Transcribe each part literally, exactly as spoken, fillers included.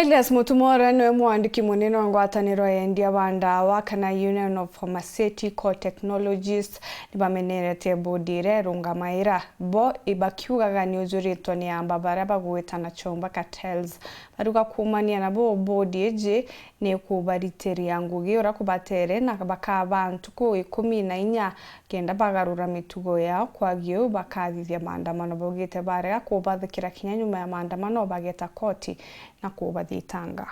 Elias Mutumora niwe mwandiki munene wa ngwataniro ya endia ba ndawa kana Union of Pharmaceutical Technologists, nibamenerete bodi iria irungamaira bo ibakiugaga ni ujuritwe ni amba baria bagwitana chomba cartels. Baruga kuumania nabo bodi iji ni ikubaritiria ngugi uria kubatere na bakabaa ntuku ikumi na inya kenda bagarura mitugo yao. Kwagi uu bakathithia maandamano baugite barega kubathikira kinya nyuma ya maandamano bageta koti na kubathitanga.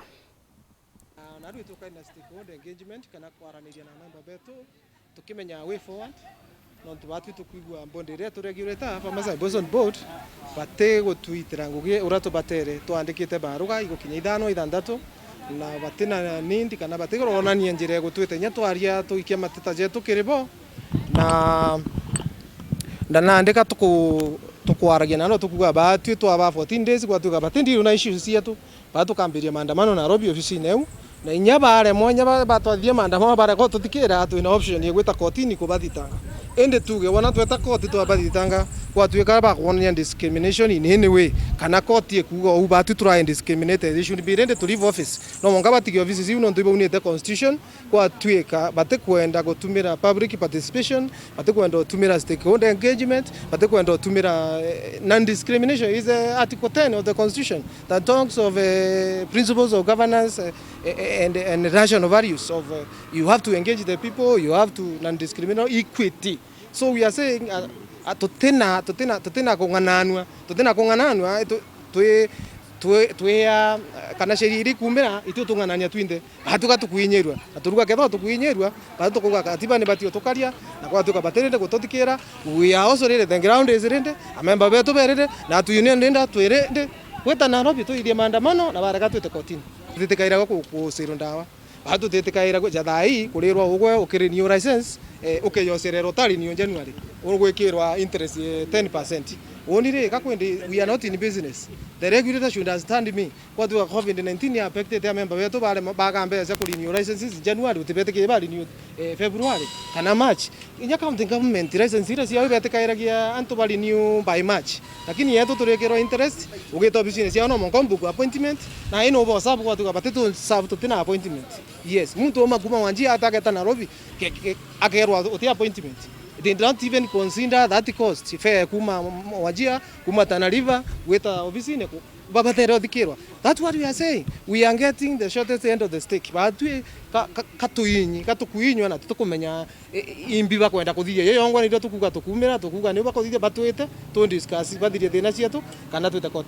Na, na rwi tukaina stakeholder engagement kana kwaraniria na memba betu, tukimenya way forward, nontu batwi tukwigua board iria turegulator, Farmers Advisory Board, bati gutwitira ngugi uria tubatere, twandikite baruga igukinya ithano, ithanthatu, na bati na need kana bati kuronania njira ya gutwita inya twaria tuikia mateta jetu kiri bo, na, na nandika tuku-, tukwaragia nano tukuga batwi twaba fourteen days gwatuika bati deal na issues cietu. Baa tukambiria maandamano Nairobi ofisine iu, na inya baremwa, inya ba-, batwathithia maandamano barega gututhikira, twina option ya gwita kotini kubathitanga. Indi tuuge wona tweta koti twabathitanga, gwatuika bakwonania discrimination in any way, kana koti ikuuga uu, batwi turae discriminated, they should be ready to leave office. No mwanka batige offices iu nontu ibaunite constitution, gwatuika batikwenda gutumira public participation, batikwenda gutumira stakeholder engagement, batikwenda gutumira, eh, non-discrimination is, eh, Article ten of the Constitution that talks of, eh, principles of governance, eh, eh, and, and rational values of, eh, you have to engage the people, you have to non-discriminate, equity. So we are saying, uh, uh, tutina, tutina, tutina kung'ananua, tutina kung'ananua, eh, tu-, twi, twi, twi, uh, kana sheria iri kumira, itu tung'anania twinthe. Atuga tukuinyirua. Na turuga kethwa tukuinyirua, batu tukuga katiba ni batio tukaria, na kwa tuka batirinde gututhikira. We are also ready, the ground is ready, amemba betu berede, na tu union leader twirede. Gwita Nairobi tuithie maandamano, na barega twite kotini. Tutitikaira ku, ku siro ndawa. Batu tutitikaira ku, ja thaa ii, kurirwa ugwe, ukiri new license, eh, ukiyocererwa utari new January. Ugwikirwa interest, eh, ten percent. Uni ri, ka kwindi, we are not in business. The regulator should understand me. Kwatuika covid nineteen ya affected amemba betu bare baga mbeca ku renew licenses January, utibetikirie ba renew, eh, February kana March. Inya county government license iria ciao ibetikairagia antu ba renew by March. Lakini yetu turikirwa interest, ugita obisine ciao no mwanka umbuku appointment, na ino ubo sabu kwatuika batitu sabu tutina appointment. Yes, muntu uma kuma Wanjia atageta Nairobi, ke, ke, akerwa uti appointment. They don't even consider that cost. Fare kuma Wanjia, kuma Tana River, gwita obisine ku, babatere uthikirwa. That's what we are saying. We are getting the shortest end of the stick. Batwi ka, ka, katuinyi, katukuinywa na tukumenya, e, e, imbi bakwenda kuthiria. Yo yongwa niryo tukuga tukumira, tukuga niu bakuthithia batwite, tu discuss bathirie thina cietu, kana twite court.